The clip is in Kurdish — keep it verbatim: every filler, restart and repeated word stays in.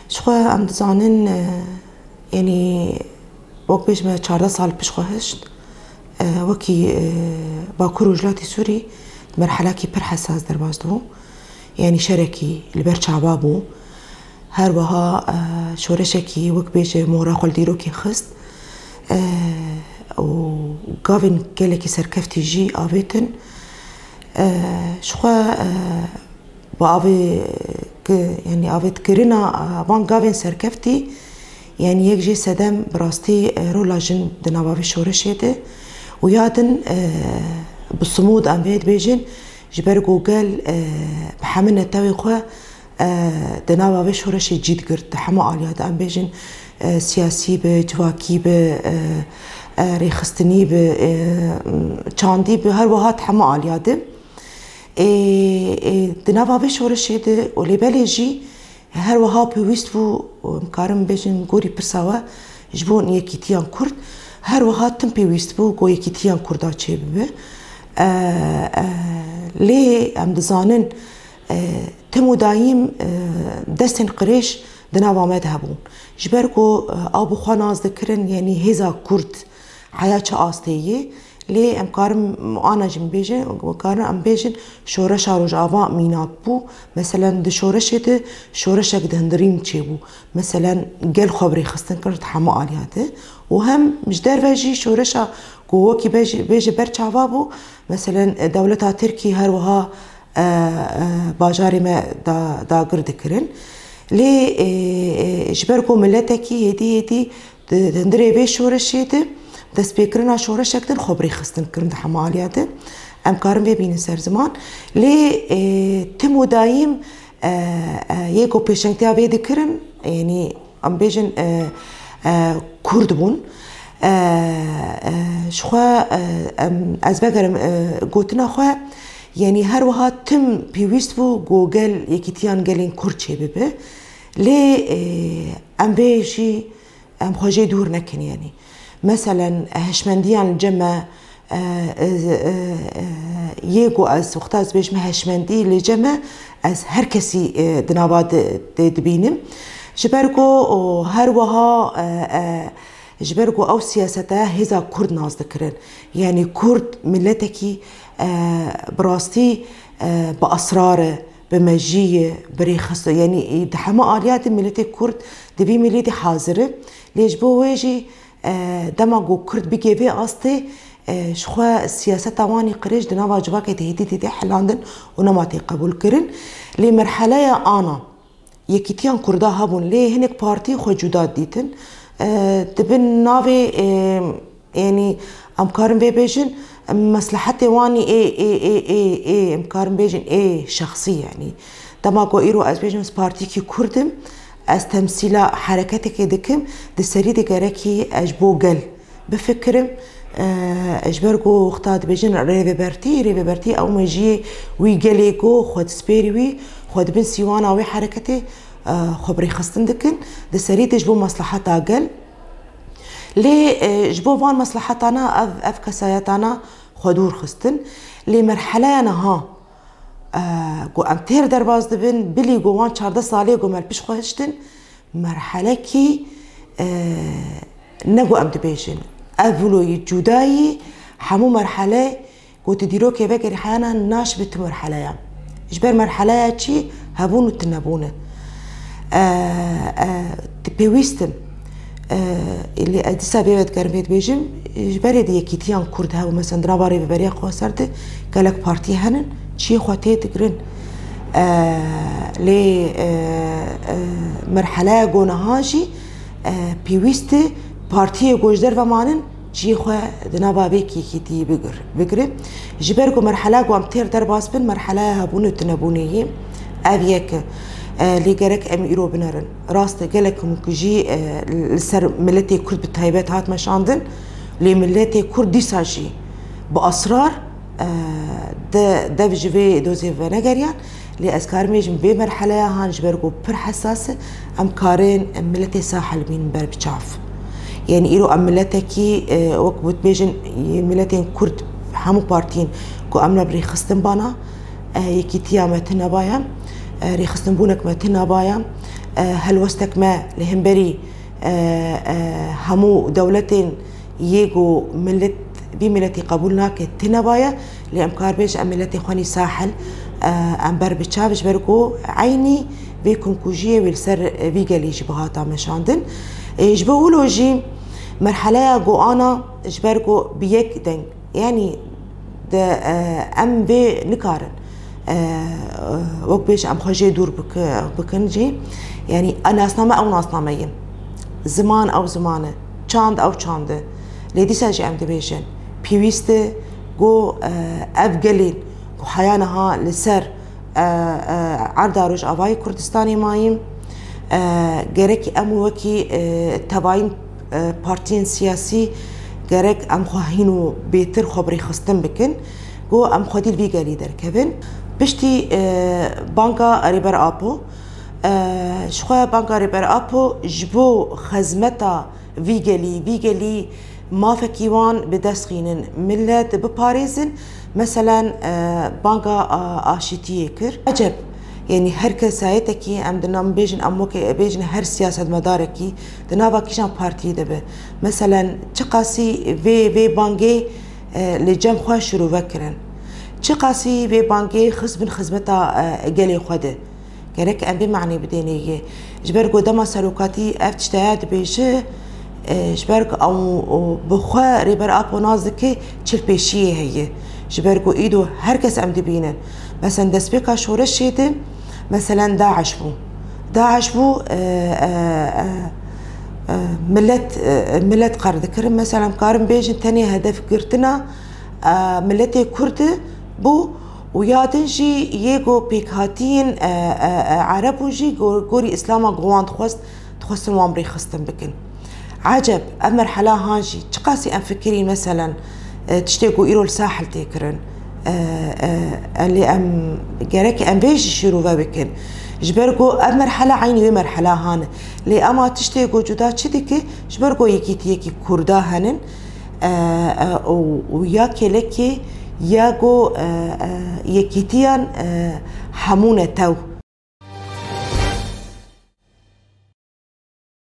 Ji xwe em dizanin, e, yanî wek bêjme çardeh sal pişt xwe hişt, e, wekî, e, Bakur û Rojhilatê Sûrî di merhelekî pir hesas derbas dibû. Yanî şerekî li ber çava bû. Her wiha, e, şoreşekî wek bêje mora xwe li dîrokê xist, e, û gavên gelekî serkeftî jî avêtin. E, ji xwe, e, bi avê ki, yanî avêtkirina, e, van gavên serkeftî, yanî yek jê sedem bi rastî, e, rola jin di nava vê şoreşê de û ya din, e, bi simûd em vê dibêjin, ji ber ku gel, e, bi hemî netewê xwe, e, di nava vê şoreşê cî digirt, di hemû aliya de, em bêjin, e, siyasî bi, civakî bi, e, e, rêxistinî bi, e, çandî bi, her wiha di hemû aliya de. Ê, ê, di nava vê şoreşê de û lê belê jî her wiha pêwîst bû, em karin bêjin gorî pirsa we, ji bo yekîtiyan Kurd, her wiha tim pêwîst bû ku yekîtiyan Kurda çêbibe. E, e, lê em dizanin, e, tim û dayîm, e, destên qirêj di nava me de hebûn. Ji ber ku, e, ew bi xwe nas dikirin, yanî hêza Kurd, heya çi astê yê, lê em karin ana jî bêjin, em karin em bêjin, şoreşa Rojava mînak bû. Meselen, di şoreşê de şoreşek di hundirîn çêbû. Meselen, gel xwe bi rêxistin kir di hemû aliya de. Û hem ji derve jî şoreşa ku wekî bêjî, bêje ber çava bû. Meselen, dewleta Tirkî her wiha, e, e, bajarê me da, dagir dikirin. Lê, e, e, ji ber ku miletekî hêdî hêdî di, di hundirê vê şoreşê de destpêkirina şoreşek din xwe bi rêxistin kirin di hemû aliya de. Em karin vê bînin ser ziman. Lê, e, tim û dayîm, e, e, yê ku pêşengtiya vê dikirin, yanî em bêjin, e, e, Kurd bûn. E, e, ji xwe, e, em, ez vegerim, e, gotina xwe, yanî her wiha tim pêwîst bû ku gel yekîtiyan gelên Kurd çêbibe. Lê, e, em vê jî, em xwe jê dûr nekin, yanî. Meselen, hişmendiyan li cem me, e, e, e, e, yê ku ez wexta ez bêjim hişmendî li cem me, ez her kesî, e, di nava de, de dibînim. Ji ber ku, o, her wiha, e, e, ji ber ku ew siyaseta hêza Kurd nas dikirin. Yanî Kurd miletekî, e, bi rastî, e, bi esrar e, bi mejî ye, bi rêxist e. Yanî, e, di hemû aliya de miletê Kurd di vî milî de hazir e. Lê ji bo wê jî, e, dema ku Kurd bigê vê astê, e, ji xwe siyaseta wan ê qirêj di nava civakê de hêdî tê de helandin û nema tê qebûlkirin. Lê merheleya ana, yekîtiyan Kurda hebûn, lê hinek partî xwe cuda dîtin. E, di bin navê, e, yanî em karin vê bêjin, meslehetê wan ê, ê, ê, ê, ê, em karin bêjin ê şexsî, yanî. Dema ku îro ez bêjim ez partîkî Kurd im, ez temsîla hereketekê dikim, di serî de gerekî ez ji bo gel bifikirim. E, ji ber ku wexta dibêjin rêvebertî, rêvebertî ew mejiyê wî gelê ku xwe dispêrî wî, xwe di bin sîwana wê hereketê, e, xwe bi rêxistin dikin. Di serî de ji bo mesleheta gel. Lê, e, ji bo van meslehetana ev, ev kesayetana xwe dûr xistin. Lê merheleya niha, e, ku em têr derbas dibin, bilî ku wan çardeh salê ku me li pişt xwe hiştin, merhelekî, e, ne ku em dibêjin. Ev wilo yî cuda yî, hemû merhele ku tu dîrokê vegerî heyana naşibe tu merheleya. Ji ber merheleya çi? Hebûn û tunebûn e. E, e, tu pêwîst in. E, lê ez dîsa vê ve dikarim vê dibêjim, ji berê di yekîtiyan Kurd hebû, mesela di nava Rêveberiya Xweser de gelek partî henin, çiyê xwe tê digirin. E, lê, e, e, merheleya ku niha jî, e, pêwîst e partiyê ku ji derve manin cihê xwe di nava vê kêkîtiyê bigir-, bigire. Ji ber ku merhela ku em têr derbas bin, merheleya hebûn û tunebûnê ye. Ev yek e. E, lê gerek em îro binerin. Rast e, gelek hûn ku jî, e, li ser miletê Kurd bi taybet hat meşandin, lê miletê Kurd dîsa jî bi esrar, e, de, dev ji vê dozê venegeriyan. Lê ez karim bêjim vê merheleya han ji ber ku pir hesas e, em karin em miletê Sahel bînin ber bi çav. Yanî îro em miletekî, e, wek ku dibêjin, miletên Kurd hemû partiyên ku em ne bi rêxistin bana, e, yekîtiya me tune baya, e, rêxistinbûnek me tune baya, Helwestek me li hemberî hemû dewletên yê ku milet, vî miletî qebûl nake tune baye, lê em kar bêjin em miletê xwe nî sahil, em ber bi çav ji ber ku eynî vê komkujiyê wê li ser vî gelî jî bihata meşandin. Ji bo wilo jî merheleya ku ana ji ber ku bi yek deng, yanî de em vê nikarin wek bêjin em xwe jê dûr bikin jî. Yanî nasname ew nasname ye, ziman ew ziman e, çand ew çand e. Lê dîsa jî em dibêjin pêwîst e ku ev gelên ku heya niha li ser erda Rojavayê Kurdistanê mayîn, gerek em wekî tevayîn partiyên siyasî gerek em xwe hîn û bêtir xwe bi rêxistin bikin ku em xwedî li vî gelî derkevin. Piştî banga Rêber Apo, ji xwe banga Rêber Apo ji bo xizmeta vî gelî, vî gelî mafekî wan bi dest xînin, milet biparêzin, meselen banga aşîtiyê kir. Eceb, yanî her kesayetekî em di nav bêjin, em wekî bêjin her siyasetmedarekî di nava kîjan partiyê de be. Meselen çiqasî vê, vê bangê li cem xwe şirove kirin. Çiqasî vê bangê xist bin xizmeta gelê xwe de. Gerek em vê manê bidênê yê. Ji ber ku dema serokatî ev tişteya dibêje, ji ber ku ew bi xwe Rêber Apo nas dike çilpêşiyê heye. Ji ber ku îdo her kes em dibînin. Meselen destpêka şoreşê de, meselen DAIŞ bû. DAIŞ bû, milet, milet qer dikirin. Meselen em karin bêjin tenê hedef girtina miletê Kurd bû û ya din jî yê ku pêkhatiyên Ereb û jî gorî Îslama ku wan dixwest, dixwestin wan bi rêxistin bikin. Eceb, ev merhela han jî çiqasî em fikirî, meselen tiştê ku îro li sahil tê kirin, lê em gerek em vê jî şîrove bikin. Ji ber ku ev merhela eynî wê merhela han e. Lê ema tiştê ku cuda çi dike, ji ber ku yekîtiyekî Kurda henin, û ya kêlekê ya ku yekîtiyan hemû netew